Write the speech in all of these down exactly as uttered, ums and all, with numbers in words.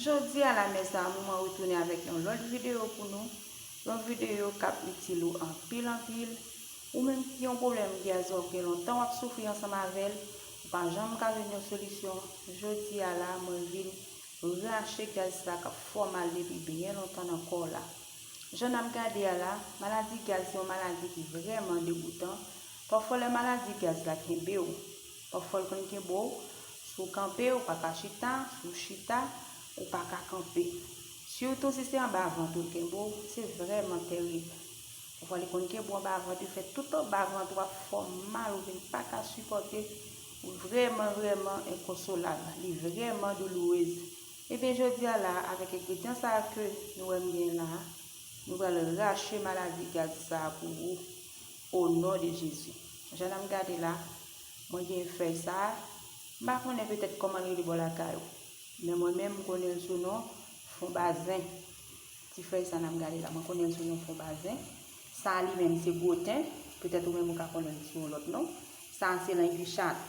Jodi a la, mezanmi, mwen retounen avèk yon lòt videyo pou nou. Yon videyo k ap itil ou anpil, anpil. Ou menm ki yon pwoblèm gaz, w ap gen lontan w ap soufri ansanm avè l, ou pa janm ka jwenn yon solisyon. Jodi a la, mwen vin rache gaz sa k ap fè w mal depi byen lontan nan kò w la. Jan n ap gade a la, maladi gaz se yon maladi ki vrèman degoutan. Pafwa lè maladi gaz la kenbe w, pafwa l konn kenbe w, si w kanpe, ou pa ka chita, si w chita, ou pa ka kanpe. Sitou si se anba vant ou l kenbe w, se vrèman tèrib. Pafwa li konn kenbe w anba vant, li fè tout anba vant ou ap fè w mal, ou vin pa ka sipòte, ou vrèman, vrèman enkonsolab, li vrèman doulourez. Ebyen, jodi a la, avèk engredyan sa a ke nou wè m gen la, nou pral rache maladi gaz sa a pou ou, o non de Jezi. Jan n ap gade la, mwen gen fèy sa a, m pa konnen petèt kòman l rele bò lakay ou, men mwen menm, m konnen l sou non fonbazen. Ti fèy sa n ap gade la, mwen konnen l sou non fonbazen. Sa a li menm se gwoten, petèt ou menm ou ka konnen l sou yon lòt non. Sa a se langichat,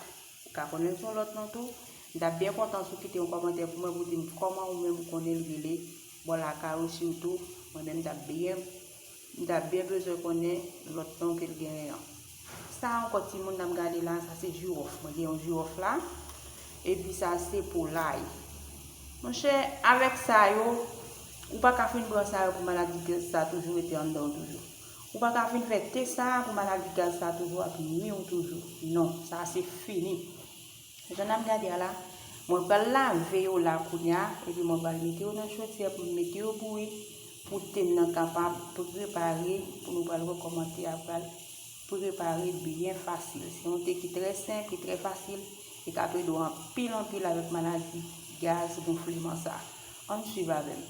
ou ka konnen l sou yon lòt non tou. M t ap byen kontan si w kite yon kòmantè pou mwen pou w di m kòman ou menm ou konnen l rele bò lakay ou sitou. Mwen menm m t ap byen, m t ap byen bezwen konnen lòt non ke l genyen an. Sa a ankò timoun n ap gade la, sa se jiwòf. Mwen gen yon jiwòf la. Epi sa se polay. Monchè, avèk sa yo, ou pa ka fin pran sa yo pou maladi gaz sa toujou rete anndan w toujou. Ou pa ka fin fè te sa pou maladi gaz sa toujou ap nwi w toujou. Non, sa se fini. Jan n ap gade a la, mwen pral lave yo la kounye a, epi mwen pral mete yo nan chodyè pou m mete yo bouyi, pou te m nan kapab prepare, pou nou pral rekòmanse a pral prepare byen fasil. Se yon te ki trè senp, ki trè fasil, e k ap ede w anpil, anpil avèk maladi gaz, gonfleman sa. Ann swiv avè m.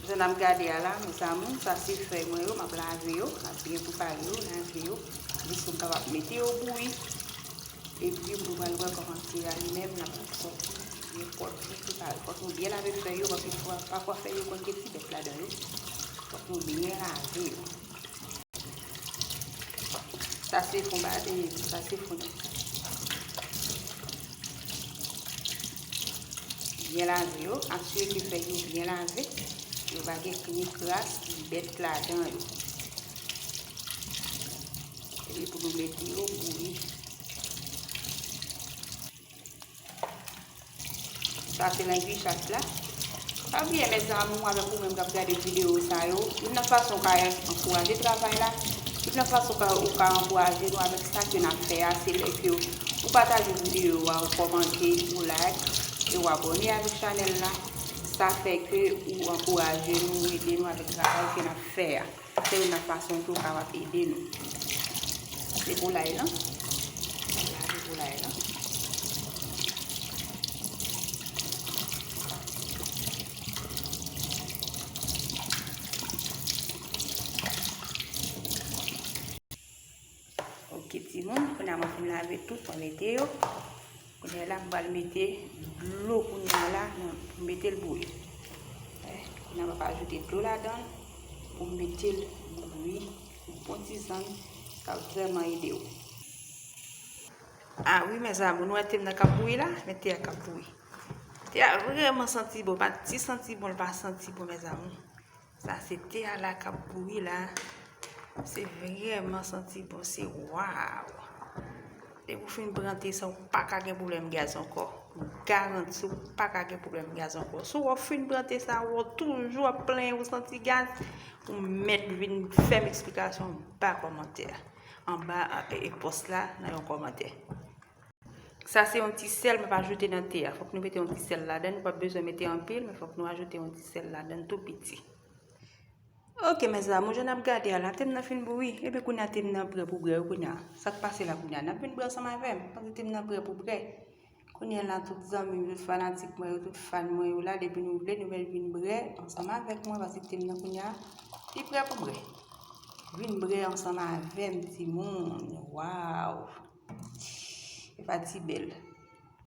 Jan n ap gade a la, mezanmi, sa se fèy mwen yo, m ap lave yo, m ap byen prepare yo, lave yo, jis pou m kapab mete yo bouyi. Epi, pou nou pral wè kòman ti a li menm, l ap sòti, nenpòt byen prepare. Fòk nou byen lave fèy yo, paske pafwa, pafwa fèy yo konn gen ti bèt ladan yo. Fòk nou byen lave yo. Sa se fon ba-, e, sa se fon. Byen lave yo, asire ke fèy yo byen lave. Yo pa gen ni kras, ni bèt ladan yo. Epi pou nou mete yo bouyi. Sa se langichat la. Pa bliye, mezanmi, avèk ou menm k ap gade videyo sa yo, youn nan fason w ka ankouraje travay la, youn nan fason w ka, ou ka ankouraje nou avèk sa ke n ap fè a, se lè ke ou pataje videyo a, ou kòmante, ou like, e ou abòne avèk chanèl la. Sa fè ke ou ankouraje nou, ou ede nou avèk travay ke n ap fè a. Se youn nan fason tou kapab ede nou. Se poulay lan. Lave poulay lan. Ok, timoun, kounye a mwen fin lave tout, mwen mete yo. Kounye a la, m pral mete dlo kounye a la, nan, pou m mete l bouyi. Eh, kounye a, m ap ajoute dlo ladan l pou m mete l bouyi. Yon bon ti zann k ap vrèman ede w. Ah wi, mezanmi, nou wè te m nan k ap bouyi la, men te a k ap bouyi. Te a vrèman santi bon, pa ti santi bon, l pa santi bon, mezanmi. Sa se te a la k ap bouyi la. Se vrèman santi bon, se waw. Depi w fin pran te sa, ou pa ka gen pwoblèm gaz ankò. M garanti w, ou pa ka gen pwoblèm gaz ankò. Si w fin pran te sa, ou toujou ap plenyen ou santi gaz, ou mèt vin fè m eksplikasyon anba kòmantè, anba, e, e, pòs la, nan yon kòmantè. Sa se yon ti sèl m ap ajoute nan te a. Fòk nou mete yon ti sèl ladan l. Nou p ap bezwen mete anpil, men fòk nou ajoute yon ti sèl ladan l tou piti. Ok, mezanmi, jan n ap gade a la, te m nan fin bouyi. Epi kounye a te m nan prè pou brè, wi, kounye a. Sa k pase la kounye a? N ap vin brè ansanm avè m, paske te m nan prè pou brè. Kounye a la, tout zanmi m, tout fanatik mwen yo, tout fan mwen yo la, depi nou vle, nou mèt vin brè ansanm avèk mwen, paske te m nan kounye a, li prè pou brè. Vin brè ansanm avè m, timoun. Waw! E pa ti bèl.